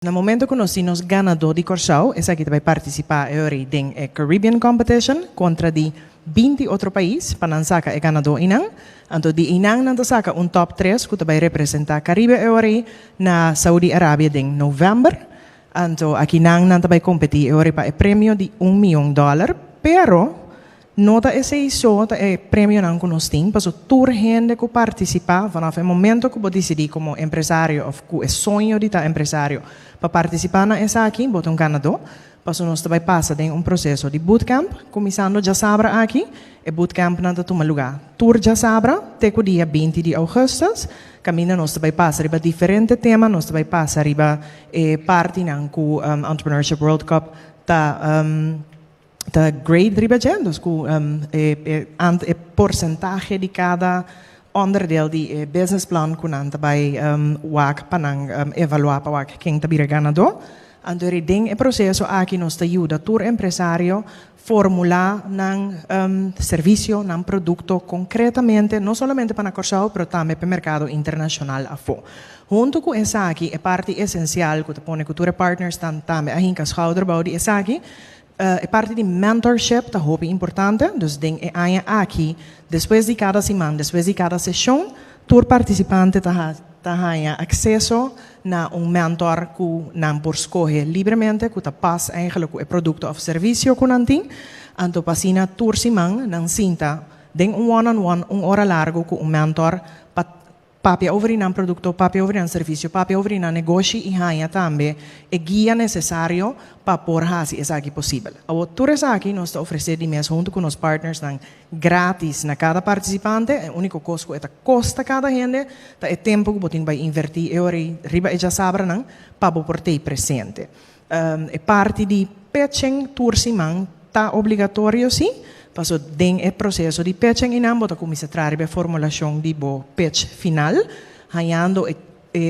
Na momento ku nos tin nos ganadó di Kòrsou, esaki ta bai partisipá e ora ei den e Caribbean Competition kontra di 20 otro pais pa nan saka e ganadó einan. Anto di einan nan ta saka un top 3 ku ta bai representá Karibe e ora ei na Saudi Arabia den novèmber. Anto aki nan nan ta bai kompetí e ora ei pa e premio di $1 mion, pero no ta esei so ta e premionan ku nos tin, paso tur hende ku partisipá, vanaf e momento ku bo disidí komo empresario òf ku e soño di ta empresario pa partisipá na esaki, bo ta un ganadó. Paso nos ta bai pasa den un proseso di bootcamp, kuminsando djasabra aki. E bootcamp nan ta tuma lugá tur djasabra, te ku dia 20 di ougùstùs. Kaminda nos ta bai pasa riba diferente tema, nos ta bai pasa riba e partinan ku Entrepreneurship World Cup ta grade riba dje, dus ku e porsentahe di kada onderdeel di e business plan ku nan ta bai wak pa nan evaluá pa wak ken ta bira ganadó. Anto den e proseso aki nos ta yuda tur empresario formulá nan servisio, nan produkto konkretamente, no solamente pa na Kòrsou, pero tambe pa e merkado internashonal afó. Huntu ku esaki, e parti esensial ku ta pone ku tur partners tambe a hinka schouder bou di esaki, e parti di mentorship ta hopi importante, dus den e aña aki, despues di kada siman, despues di kada seshon, tur partisipante ta haña akseso na un mentor ku nan por skohe libremente, ku ta pas eigenlijk ku e produkto òf servisio ku nan tin. Anto pa asina tur siman nan sinta den un one-on-one, un ora largu ku un mentor pa papia over nan produkto, papia over nan servisio, papia over nan negoshi i haña tambe e guia nesesario pa por hasi esaki posibel. Awor, tur esaki nos ta ofresé di mes huntu ku nos partners nan gratis na kada partisipante. E úniko kos ku ta kosta kada hende ta e tempu ku bo tin bai invertí e ora riba e djasabranan pa bo por ta presente. E parti di pitching tur siman ta obligatorio sí, paso den e proseso di pitching einan bo ta kuminsá traha e formulashon di bo pitch final, hañando e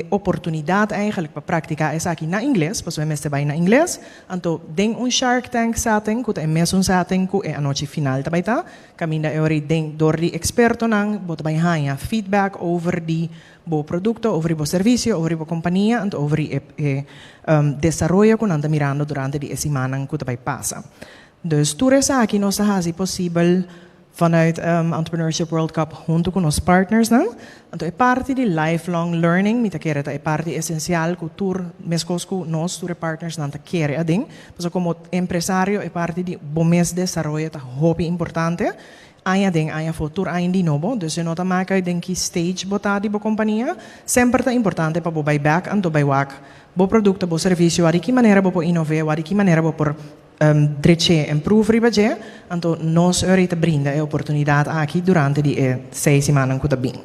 oportunidat eigenlijk pa praktiká esaki na ingles, paso e mester bai na ingles. Anto den un Shark Tank setting, ku ta e mesun setting ku e anochi final tambe ta, kaminda e ora den dor di ekspertonan, bo ta bai haña feedback over di bo produkto, over bo servisio, over bo kompania, anto over e desaroyo ku nan ta mirando durante di e simannan ku ta bai pasa. Dus tur esaki nos ta hasi posibel vanuit Entrepreneurship World Cup huntu ku nos partners nan. Anto e parti di lifelong learning, mi ta kere ta e parti esensial ku tur meskos ku nos tur partners nan ta kere aden. Paso komo empresario e parti di bo mes desaroyo ta hopi importante. Aña den aña afó, tur aña di nobo, dus no ta maka den ki stage bo ta di bo kompania, semper ta importante pa bo bai back anto bai wak bo produkto, bo servisio, di ki manera bo por inová, di ki manera bo por drecha, improve riba dje. Anto nos ta brinda e oportunidat aki durante di 6 siman ku ta bin.